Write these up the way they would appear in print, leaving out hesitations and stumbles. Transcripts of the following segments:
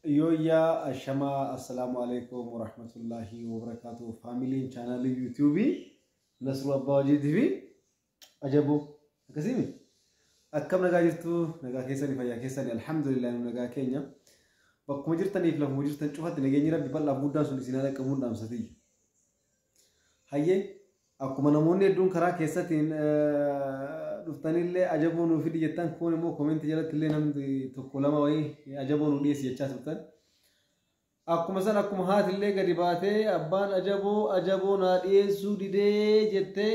Yooyyaa ashamaa, assalaamu alaikum warahmatullahi wabarakaatuh. Faamiliin chaanaalii yuutuubii Nasruu Abbaa Hojiitii fi Ajaboo akkasiimi. Akkam nagaa jirtu? Nagaa keessanii, fayyaa keessanii? Alhamdulillah, nu nagaa keenya. Bakkuma jirtaniif lafuma jirtan cufatti nageenyi Rabbi bal'aaf guddaan sun isin haa dhaqqabuun dhaamsatiyya. Hayyee, akkuma namoonni hedduun karaa keessatiin dhuftanillee ajaboo nuu fidi jettan, kun immoo komentii jalatti illee namni tokko lama wayii ajaboo nuu dhiyeessi jechaa turtan. Akkuma san, akkuma haati illee gadi baatee abbaan ajaboo ajaboo naa dhiyeessuu didee jettee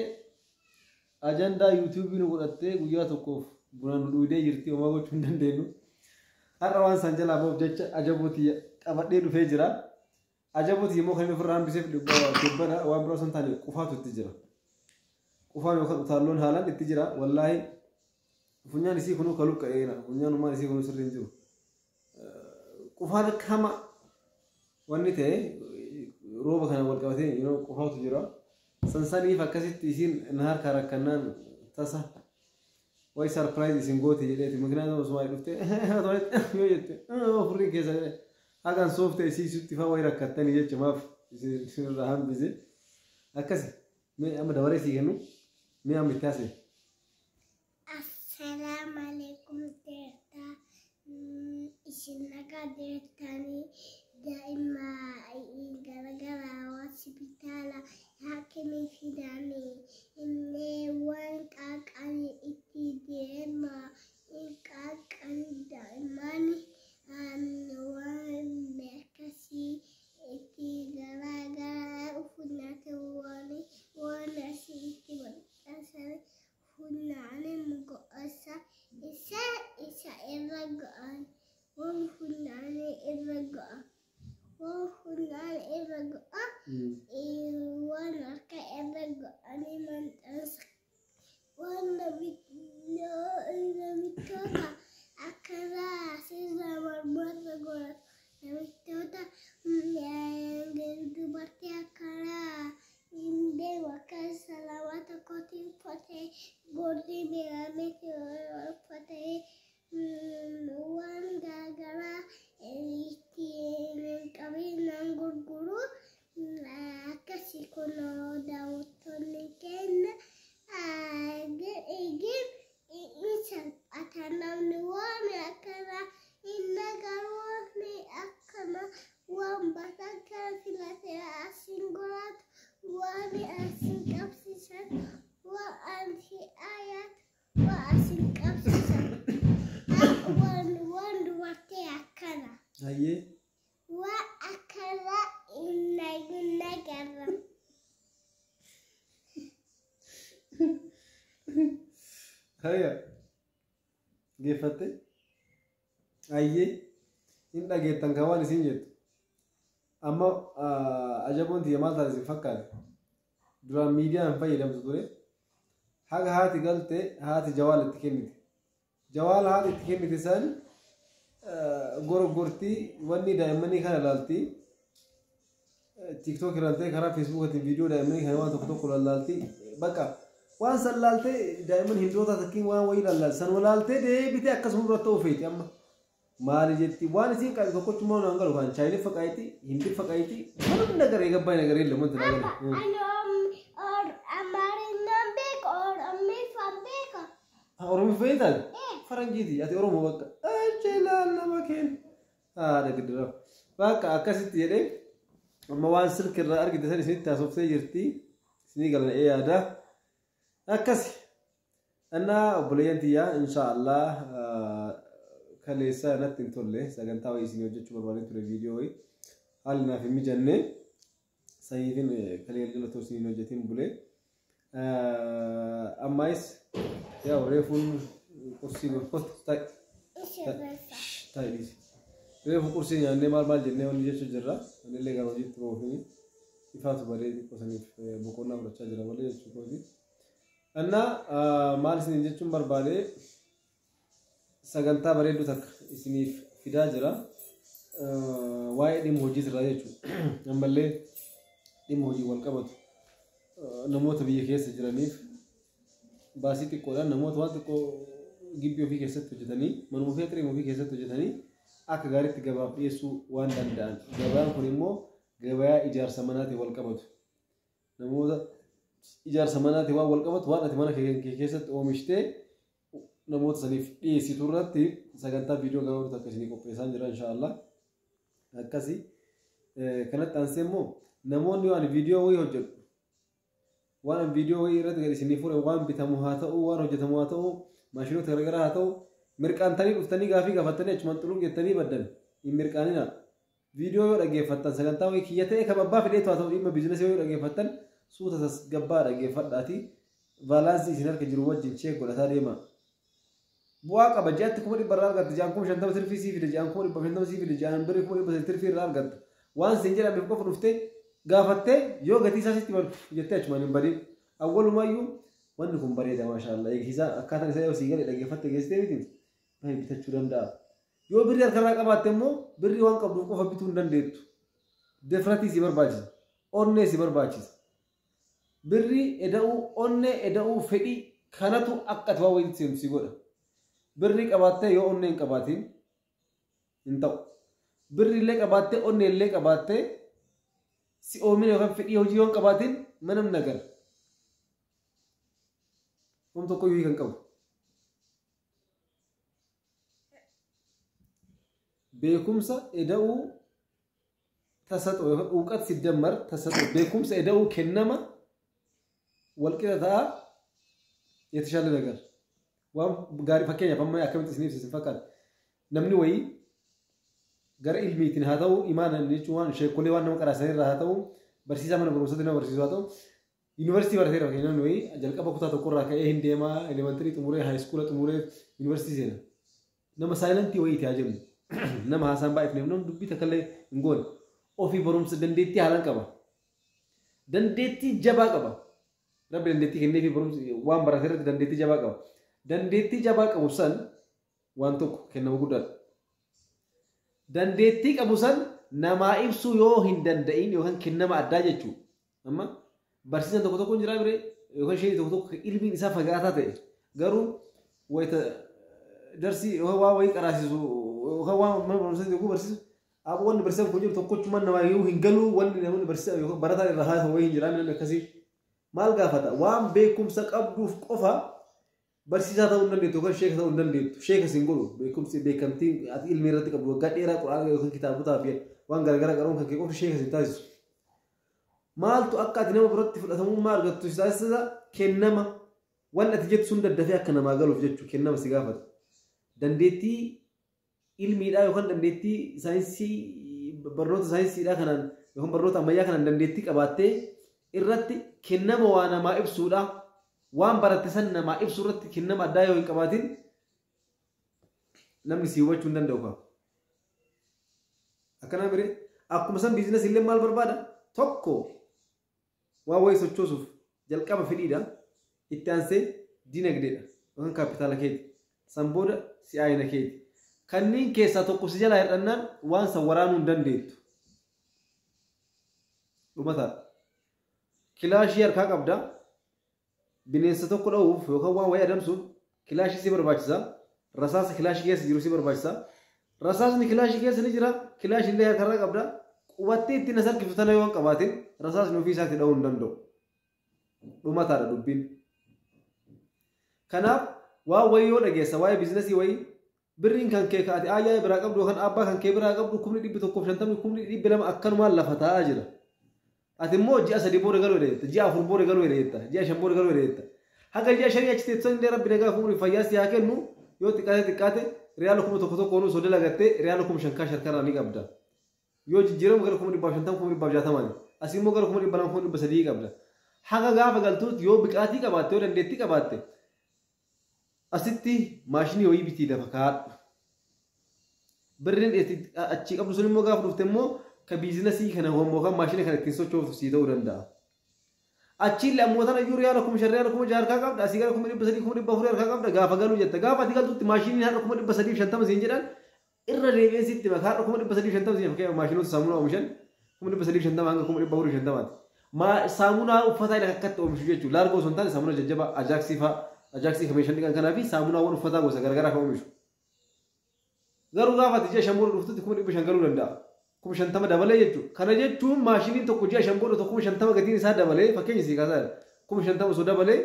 ajandaa yuutuubii nu godhattee guyyaa tokkoof buna nu dhuydee jirti, homaa gochuu hin dandeenyu. Har'a waan san jalaa ba'uuf jecha ajaboo tiyya qabadhee dhufee jira. Ajaboo tiyya immoo kan inni ofirraa hambiseef dubbana waan biraa osoo hin taane qufaatu itti jira. Qufaan yookaan utaalloon haalaan itti jira. Wallaahi funyaan isii kunuu kan luqqa'eera. Funyaanumaan isii kunuu sirrii hin jiru. Qufaan akka hama wanni ta'e rooba kana wal qabatee yeroo qufaatu jira. Sansaniif akkasitti isiin na harkaa rakkannaan tasa wayi surprise isin goote jedheeti. Makinaan osuma dhuftee yoo jette furriin keessa hagan soofte isii sitti faa wayi rakkattanii jecha maaf isin irraa hambise. Akkasi mee amma dabaree sii kennu, mee amma itti haasa'e. Assalamu alaikum deertaa, isin nagaa deertanii? Daa'ima garagaraa hospitaala haakimii fidanii inni waan qaaqanii itti deema qaaqanii daa'imman waan akkasii itti garagaraa funyaate waan waan asii itti maxxansan funyaan go'asa isa isa irra go'an, waan funyaan irra go'a, waan funyaan irra go'a, waan harka irra go'anii maxxansa, waan namittoota akkanaa asirra mormarra godhatu, namittoota dubartii akkanaa hin deemu akka salamaa tokkotti uffatee gordii beekametti uffatee waan garaagaraa ittiin qabeenyaan gurguru akkasii. Kun daawwattoonni keenya gin ni salphata, namni waan akkana inni garuu akkana waan bakka filatee asiin godhatu, waan asiin qabsiisan, waan anti ayat, waan asiin qabsiisan, waan waan dubartii akkana. Hayyee. Waan akkana hin agarra. Hayya. Geeffatte? Hayyee. Hin dhageettan kan waan isin jettu. Amma ajaboon tiyya maal taate isin fakkaate? Duraan miidiyaa hin fayyadamtu ture. Haga haati galte haati jawaala itti kennite. Jawaala haati itti kennite san gorgortii wanni daa'immanii kana laalti. TikTok irraan ta'e karaa Feesbuukatiin viidiyoo daa'immanii kana waan tokko tokko lallaalti. Bakka waan san laaltee daa'imman hindoota takkiin waan wayii lallaalti. San laaltee deebitee akkasuma dura ta'uu feeti amma. Maali jetti, waan isiin qaadi tokkochummaa waan galu kan chaayiniffa qaayiti, hindiffa qaayiti, manum nagaree gabbaay nagaree illee wanti naa galu. Ani Amaarinnaan beeka, Oromiffaan beeka. Oromiffa taate? Faranjiiti, ati Oromoo bakka. Achi ilaal nama keenya. Haadha giddira. Bakka akkasitti jedhee amma waan silki irraa argite san isinitti haasoftee jirti. Isinii galan ee yaada. Akkasi. Annaa obboleeyyan tiyyaa, inshaallah kaleessa natti hin tolle, sagantaa wayii isinii hojjechuu barbaadeen ture, viidiyoo wayii haalli naaf hin mijanne, saniifin kalee galgala otoo isiniin hojjetiin bulee. Ammaayis yaa reefuun qursii kottu ta'i. Ta'i, dhiisi. Reefu qursii nyaannee maal maal jennee wanni jechuu jirra. Anillee gara hojiitti ba'uufini ifaatu badee xiqqoo saniif boqonnaa fudhachaa jira malee jechuu kooti. Annaa maal isiniin jechuun barbaade, sagantaa bareedduu takka isiniif fidaa jira. Waa'ee dhimma hojiitirraa jechuudha. Ammallee dhimma hojii wal qabatu namoota biyya keessa jiraniif baasii xiqqoodhaan namoota waan xiqqoo gibbii ofii keessatti hojjetanii, manuma ofii, xirii ofii keessatti hojjetanii akka gaariitti gabaaf dhiyeessuu waan danda'an. Gabaan kun immoo gabayaa ijaarsa manaatiin wal qabatu. Namoota ijaarsa manaatiin waan wal qabatu waan ati mana kee keessatti oomishtee namoota saniif dhiyeessitu irratti sagantaa viidiyoo gabaabaa akka isinii qopheessaan jira inshaallah. Akkasii kanatti aansee immoo namoonni waan viidiyoo wayii hojjedhu waan viidiyoo wayii irratti gadi isinii fuudhan waan bitamu haa ta'u waan hojjetamu haa ta'u maashinoota garaagaraa haa ta'u mirqaantanii dhuftanii gaafii gaafattanii achumaan xuluq jettanii baddan hin mirqaanina. Viidiyoo yoo dhaggeeffattan sagantaa wayii kiyya ta'e kan abbaa fedheetu haa ta'u dhimma biizinasii yoo dhaggeeffattan suuta tasgabbaa dhaggeeffadhaati baalaansii isin harka jiru wajjin cheek godhataa deema. Bu'aa qaba ji'aatti 100,000 irraa argatta ji'aan 50,000 tirfii sii fide ji'aan 150,000 sii fide ji'aan birrii 300,000 tirfii irraa argatta. Waan siin jedhameef qofa dhuftee gaafattee yoo gatii isaa sitti malu jettee achumaan hin badin. Awwalumayyuu wanni kun bareeda maashaallah eegsisaa akkaataan isaa yoo sii gale dhaggeeffatte geessitee miti baay'ee bitachuu danda'a. Yoo birrii harkarraa qabaatte immoo birrii waan qabduuf qofa bituu hin dandeettu. Defratii si barbaachisa. Onnee si barbaachisa. Birrii eda'uu onnee eda'uu fedhii kanatu akka ati waan wayiitti seentu si godha. Birrii qabaattee yoo onnee hin qabaatiin hin ta'u. Birrii illee qabaattee onnee illee qabaattee si oomina yookaan fedhii hojii yoo hin qabaatiin manam nagar. Hom tokko iyyuu kan qabu. Beekumsa eda'uu tasaxoo yookaan dhuuqat sidammar tasaxoo beekumsa eda'uu kennama walqixa ta'a የተሻለ ነገር waan gaarii fakkeenyaaf amma akkamitti isiniif isin fakkaata namni wayii gara ilmiitiin haa ta'u imaana jechuun waan sheekolee waan nama qaraasanirraa haa ta'u barsiisaa mana barumsaatti nama barsiisu haa ta'u yuunivarsiitii barateera fakkeenya namni wayii jalqaba kutaa tokkorraa ka'ee hin deemaa elementirii xumuree haayiskuula xumuree yuunivarsiitii seena nama saayilantii wayiiti haa jennu nama haasaan baay'ifneef namni dubbii takka illee hin goone ofii barumsa dandeettii haalaan qaba dandeettii jabaa qaba rabbi dandeettii kenneefi barumsa waan barate irratti dandeettii jabaa qaba dandeettii jabaa qabu san waan tokko kennama guddaadha. Dandeettii qabu san namaa ibsuu yoo hin danda'in yookaan kennama addaa jechuudha. Amma barsiisaan tokko tokko hin jiraa biree yookaan isheen tokko tokko ilmiin isaa fagaataa ta'e garuu wayita darsii yookaan waan wayii qaraasisu yookaan waan mana barumsaa tokko barsiisu aboo wanni barsiisan kun jiru tokkochumaan namaa yoo hin galuu wanni namoonni barsiisan yookaan barataan irraa haasa'u wayii hin jiraa namni akkasii maal gaafata waan beekumsa qabduuf qofa barsiisaa ta'uu hin dandeettu yookaan sheeka ta'uu hin dandeettu sheeka siin godhu beekumsi beekamtiin ati ilmi irratti qabdu waggaa dheeraa quraana yookaan kitaabotaa fi waan garaagaraa qaruun kan kee qofti sheeka siin taasisu. Maaltu akka ati nama biratti fudhatamummaa argattu si taasisa kennama waan ati jettu sun daddafee akka namaa galuuf jechuudha kennama si gaafata. Dandeettii ilmiidhaa yookaan dandeettii saayinsii barnoota saayinsiidhaa kanaan yookaan barnoota ammayyaa kanaan dandeettii qabaattee irratti kennama waa namaa ibsuudha. Waan baratte san namaa ibsu irratti kennama addaa yoo hin qabaatin namni si hubachuu hin danda'u qaba. Akkanaa biree akkuma san biizinasii illee maal barbaada? Tokko waan wayii sochoosuuf jalqaba fedhiidha. Itti aansee dinagdeedha yookaan kaapitaala keeti. San booda si'aayina keeti. Kanneen keessaa tokko si jalaa hir'annaan waan san waraanuu hin dandeettu. Dhumataadha. Kilaashii harkaa qabda. Bineensa tokko dha'uuf yookaan waan wayii adamsuuf kilaashii si barbaachisa. Rasaasa kilaashii keessa jiru si barbaachisa. Rasaasni kilaashii keessa ni jira. Kilaashii illee harkarraa qabda. Qubattee ittiin as harkiftu tana yoo hin qabaatin rasaasni ofii isaatti dha'uu hin danda'u. Dhumataadha dubbiin. Kanaaf waan wayii yoo dhageessa waa'ee biizinasii wayii birriin kan kee kaate aayyaa biraa qabdu yookaan abbaa kan kee biraa qabdu 150,000 200,000 akkanumaan lafa taa'aa jira. Ati immoo ji'a 3 booda galuu jetta, ji'a 4 booda galuu jetta, ji'a 5 booda galuu jetta. Haga ji'a 5 achi teessan illee rabbi nagaa fuudhu fayyaa si haa kennu yoo xiqqaate xiqqaate riyaala 1,000 tokkoon osoo dalagattee riyaala 5,000 kaash harkarraa ni qabda. Yoo jijjiiramu gara 150,000 160,000 asii immoo gara 200,000 300,000 qabda. Haga gaafa galtuutti yoo biqaatii qabaatte yoo dandeettii qabaatte asitti maashinii wayii bitii lafa kaa'adhu. Birriin achii qabdu sun immoo gaafa dhufte immoo ka biizinasii kana yookaan maashina kana ittiin sochooftu sii ta'uu danda'a. Achiillee ammoo tana iyyuu riyaala 5,000 riyaala 6,000 harkaa qabda asii gara 300,000 400,000 harkaa qabda gaafa galuu jetta gaafa ati galtutti maashiniin har'a 350,000 siin jedhan irra deebi'een sitti maka har'a 350,000 siin fakkeenyaaf maashinoota saamunaa oomishan 350,000 hanga 450,000. Saamunaa uffataa illee akkatti oomishu jechuudha. Laargoo osoo hin taane saamunaa jajjabaa ajaaksii fa'aa ajaaksii kan meeshaan dhiqan kanaa fi saamunaawwan uffataa gosa garaagaraa kan oomishu. Garuu gaafa ati ji'a 5 booda dhuftutti 500,000 galuu danda'a. 50,000 dabalee jechuudha. Kana jechuun maashiniin tokko ji'a 5 booda 50,000 gatiin isaa dabalee fakkeenya sii kaasaa jira. 50,000 osoo dabalee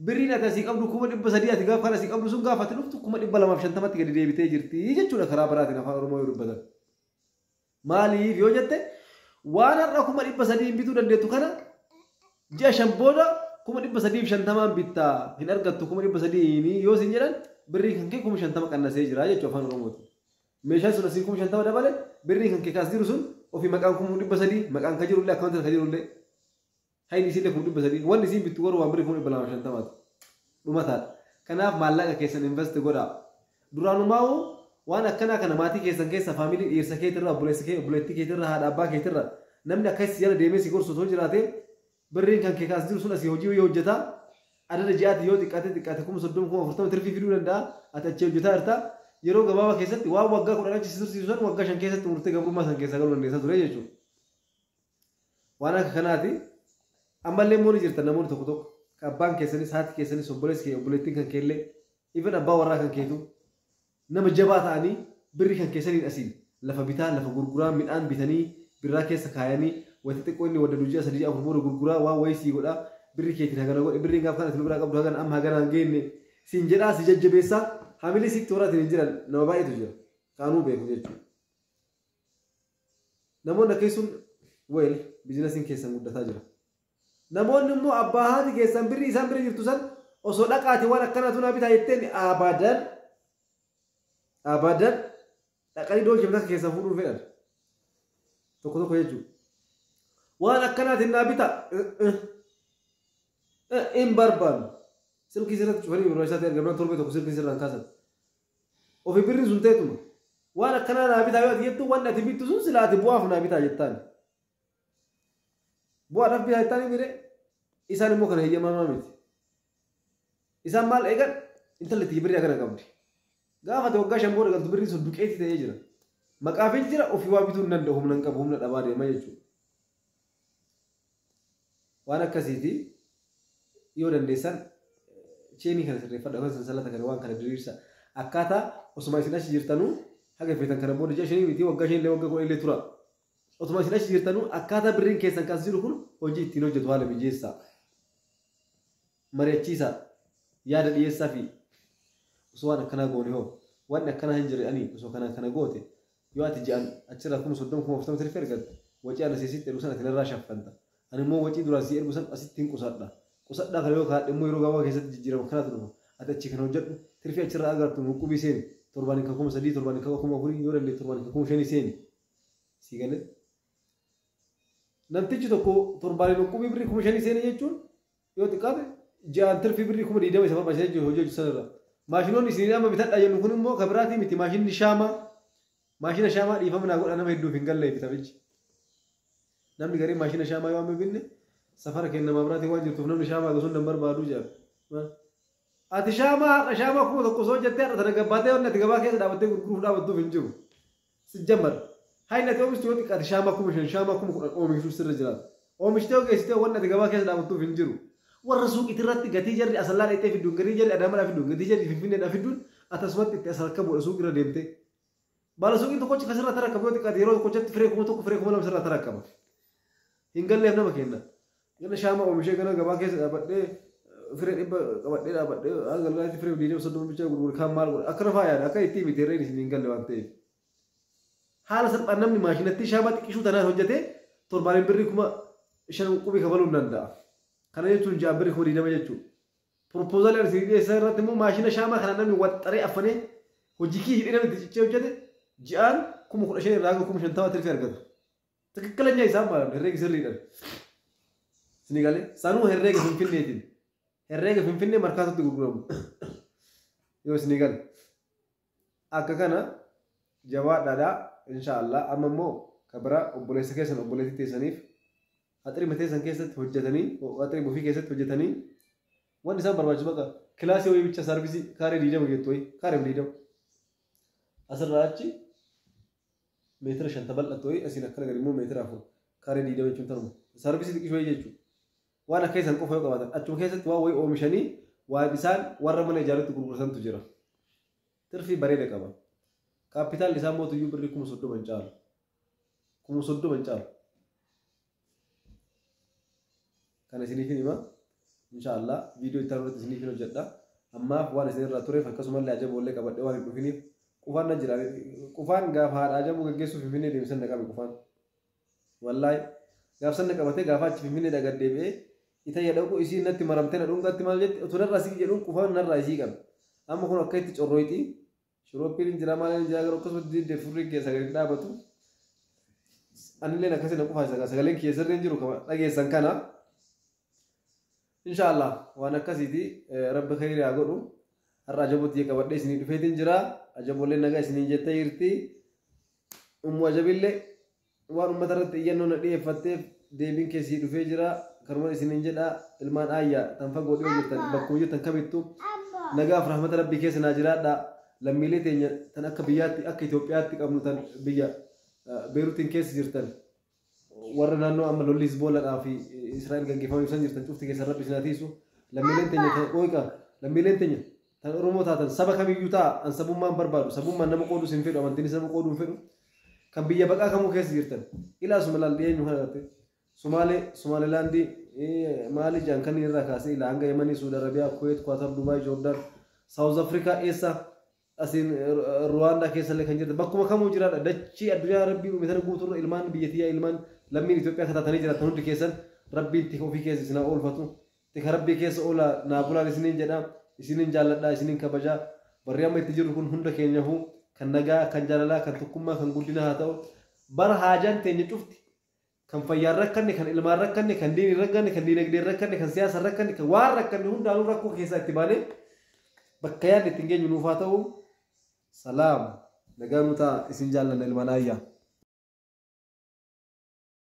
birriin ati asii qabdu 300,000 ati gaafa kana asii qabdu sun gaafa ati dhuftu 250,000 gadi deebitee jirti jechuudha karaa biraatiin afaan Oromoo yoo dubbatan. Maaliif yoo jette waan har'a 300,000 bituu dandeettu kana ji'a 5 booda 350,000 bittaa hin argattu 300,000 yoo isin jedhan birrii kan kee 50,000 qannasee jira jechuudha afaan Oromootiin. Meeshaan sun asiin 50,000 dabale birrii kan kee kaas jiru sun ofii maqaan 300,000 maqaan kan jirullee akkaawuntii kan jirullee hayni isiillee 300,000 wanni isiin bittu garuu waan birrii 250,000 dhumataadha. Kanaaf maallaqa keessan invest godhaa. Duraanumaa'uu waan akkanaa kana maatii keessan keessa faamilii dhiirsa keetirra obboleessa kee obboleettii keetirra haadha abbaa keetirra namni akkas jala deemee si gorsu osoo jiraate birriin kan kee kaas jiru sun asii hojii yoo hojjetaa adada ji'aatti yoo xiqqaate xiqqaate 30,000 40,000 tirfii fiduu danda'a ati achii hojjetaa jirta. Yeroo gabaabaa keessatti waan waggaa 10 achi si tursiisu san waggaa 5 keessatti murtee gabrummaa san keessaa galuu dandeessaa ture jechuudha. Waan akka kanaati ammallee immoo ni jirta namoonni tokko tokko abbaan keessanis haati keessanis obboleessi kee obboleettiin kan keellee even abbaa warraa kan keetu nama jabaa ta'anii birrii kan keessaniin asiin lafa bitaa lafa gurguraa midhaan bitanii birraa keessa kaayanii wanta xiqqoo inni wadda ji'a 3 4 booda gurguraa waan wayii sii godhaa birrii keetiin hagana godhe birriin gaaf kana isin biraa qabdu hagana amma haganaan geenne siin jedhaa si jajjabeessaa hamilee sitti horaatiin hin jiran nama baay'eetu jira kaanuu beeku jechuudha. Namoonni akkasii sun weel biizinasiin keessan guddataa jira. Namoonni immoo abbaa haati keessan birrii isaan bira jirtu san osoo dhaqaati waan akkanaatu naa bitaa jetteen abadan abadan dhaqanii doolche bitaa keessan fuudhuu fedhan tokko tokko jechuudha. Waan akkanaatiin naa bitaa hin barbaannu. Silkii sirratti cufanii barbaachisaa ta'e argamnaan torbee tokko silkii sirraan kaasan. Ofii birriin sun teetuma. Waan akkanaa naa bitaa yoo ati jettu wanni ati bittu sun silaa ati bu'aaf naa bitaa jettaan. Bu'aadhaaf bitaa jettaan mire isaan immoo kana heeyyamamaa miti. Isaan maal eegan intalli itti birrii akkana qabdi. Gaafa ati waggaa 5 booda galtu birriin sun duqeetii ta'ee jira. Maqaafin jira ofii waa bituu hin danda'u humna hin qabu humna dhabaa deema jechuudha. Waan akkasiiti yoo dandeessan cheenii kana sirreeffadha yookaan sansalata kana waan kana diriirsa akkaataa osuma isin achi jirtanuu haga feetan kana booda ji'a 5 miti waggaa 5 illee waggaa 10 illee tura. Osuma isin achi jirtanuu akkaataa birriin keessan kaas jiru kun hojii ittiin hojjetu haala mijeessaa. Mari'achiisaa yaada dhiyeessaa fi osoo waan akkanaa goone hoo wanni akkanaa hin jirre ani osoo kanaan kana goote yoo ati ji'an achirraa 30,000 40,000 tirfii argatte wacii ana siisitti ergu san ati narraa shaffanta. Ani immoo wacii duraan sii ergu san asitti hin qusadha. Qusadhaa kana yoo kaadhe immoo yeroo gabaabaa keessatti jijjiirama kanaatu dhufa. Ati achi kana hojjedhu tirfii achirraa agartu huqubii seeni. Torbaan kan 3,000 torbaan kan 4,000 yoo dandeette torbaan kan 5,000 seeni. Sii galee. Namtichi tokko torbaan huqubii birrii 5,000 seeni jechuun yoo xiqqaate ji'aan tirfii birrii 20,000 isa barbaachisa jechuudha hojii hojjetu sanarra. Maashinoonni isin amma bitadhaa jennu kun immoo kan biraatii miti maashinni shaamaa. Maashina shaamaa dhiifama naa godha nama hedduuf hin galleef taphichi. Namni gariin maashina shaamaa yoo amma binne safara keenya nama biraatiin waan jirtuuf namni shaamaa gosuun nan barbaadu jedha. Ati shaamaa har'a shaamaa 1,000 osoo hojjettee har'a tana gabbaatee wanni ati gabaa keessa dhaabattee gurguruuf dhaabattuuf hin jiru. Sijjammar. Hayni ati oomishtu yoo xiqqaate shaamaa 5,000 shaamaa 10,000 oomishuu sirra jiraata. Oomishtee yoo geessitee wanni ati gabaa keessa dhaabattuuf hin jiru. Warra suuqii irratti gatii jarri asallaa dheettee fidduun gatii jarri adaamaadhaa fidduun gatii jarri finfinneedhaa fidduun ati asumatti itti as harka bu'uudha suuqii irra deemtee. Baala suuqiin tokkochi kan sirraa tarakkabu yoo xiqqaate yeroo tokkochatti firee 1,000 firee 2,000 sirraa tarakkaba. Hin galleef nama kenna. Gana shaamaa oomishee gana gabaa keessa dhaabadhee firee 100 qabadhee dhaabadhee haga galgalaatti firee 20 30 bichaa gurgure kan maal godha akkana faayaadha akka itti miti herreen isin hin galle waan ta'eef. Haala salphaan namni maashinatti shaamaa xiqqishuu tanaan hojjetee torbaan birrii 5,000 qubii kafaluu hin danda'a. Kana jechuun ji'aan birrii 20,000 jechuudha. Proposaalii ani isin dhiyeessan irratti immoo maashina shaamaa kana namni waxxaree affanee hojii kii hidhee namni itti cichee hojjete ji'aan 15,000 irraa hanga 50,000 tirfii argata. Tikikkilanya isaan maalan herreega sirriidhaan. Isin galee sanuu herreega Finfinneetiin. Herreega Finfinnee markaatatti gurguramu. Yoo isin gale. Akka kana jabaadhaadhaa inshaallah amma immoo kabira obboleessa keessan obboleettii teessaniif haxirii mateessan keessatti hojjetanii haxirii bufii keessatti hojjetanii wanni isaan barbaachisu bakka kilaasii wayii bicha saarvisii kaaree 20 jettu wayii kaaree 20 asirraa achi meetira 50 bal'attu wayii asiin akkana gadi immoo meetira 4 kaaree 20 jechuun tanuma saarvisii xiqqishuu wayii jechuudha. Waan akka isaan qofa yoo qabaatan achuma keessatti waan wayii oomishanii waan isaan warra mana ijaarutti gurgurtantu jira. Tirfii bareeda qaba. Kaapitaalli isaa mootuyyuu birrii 30,000 hin caalu. 30,000 hin caalu. Kana isiniifin hima. Inshaallah viidiyoo itti aanu irratti isiniifin hojjedha. Ammaaf waan isinirraa tureef akkasumallee ajaboollee qabadhee waan hin dhufiniif qufaan na jira. Qufaan gaafa haadha ajabuu gaggeessuuf Finfinnee deemsan na qabe qufaan. Wallaahi gaaf san na qabatee gaafa achi Finfinnee gad deebi'ee itayya dhaqu isiin natti maramtee na dhungatti maal jetti utuu narraa isii jedhuun qufaan narraa isii qabe. Amma kun akka itti corroyti shiroopiin hin jira maaliin hin jira garuu akkasumatti diddee furrii keessa gadi dhaabatu. Anilleen akkasii na qufaasa sagaleen kiyya sirriin jiru dhageessan kana. Inshaallah waan akkasiiti rabbi khayrii haa godhu. Har'a ajabootti qabadhee isinii dhufeetiin jira. Ajaboollee nagaa isiniin jettee jirti. Ummu ajabillee waan uummata irratti iyyannoo na dhiyeeffatteef deebiin keessii dhufee jira. Kanuma isiniin jedha ilmaan aayyaa tan fagoo dhiyoo jirtan bakkuma jirtan kamittuu nagaaf rahmata rabbii keessa naa jiraadha. Lammiilee teenya tan akka biyyaatti akka Itoophiyaatti qabnu tan biyya Beeruutiin keessa jirtan warra naannoo amma lolli Hizboolaadhaa fi Israa'el gaggeeffamaa ibsan jirtan cufti keessan rabbi isin haa tiisu. Lammiileen teenya tan qoiqa lammiileen teenya tan Oromoo taatan saba kamiyyuu ta'a an sabummaan barbaadu sabummaan nama qooduu hin fedhu amantiinis nama qooduu hin fedhu kan biyya baqaa kamuu keessa jirtan ilaa suma laal dhiyeenyu kana irratti Sumaalee Sumaalilaandii maali jaan kan irraa kaasee ilaa hanga Yemanii Suudi Arabiyaa Kuweet Kwaatar Dubaay Joordaan Saawuz Afrikaa eessa asiin Ruwaandaa keessallee kan jirtan bakkuma kamuu jiraadha dachii addunyaa rabbii uume tana guutuurra ilmaan biyya tiyyaa ilmaan lammiin Itoophiyaa kataatanii jiraatan hundi keessan rabbiin tika ofii keessa isin haa oolfatu tika rabbii keessa oolaa naa bulaan isiniin jedha isiniin jaalladha isiniin kabajaa barri amma itti jirru kun hunda keenyahuu kan nagaa kan jaalalaa kan tokkummaa kan guddinaa haa ta'u bara haajaan teenya cufti kan fayyaan rakkanne kan ilmaan rakkanne kan diiniin rakkanne kan diinagdeen rakkanne kan siyaasaan rakkanne kan waan rakkanne hundaanuu rakkoo keessaa itti baanee bakka yaadne ittiin geenyu nuuf haa ta'u. Salaam nagaa nuu ta'a isin jaallanna ilmaan aayyaa.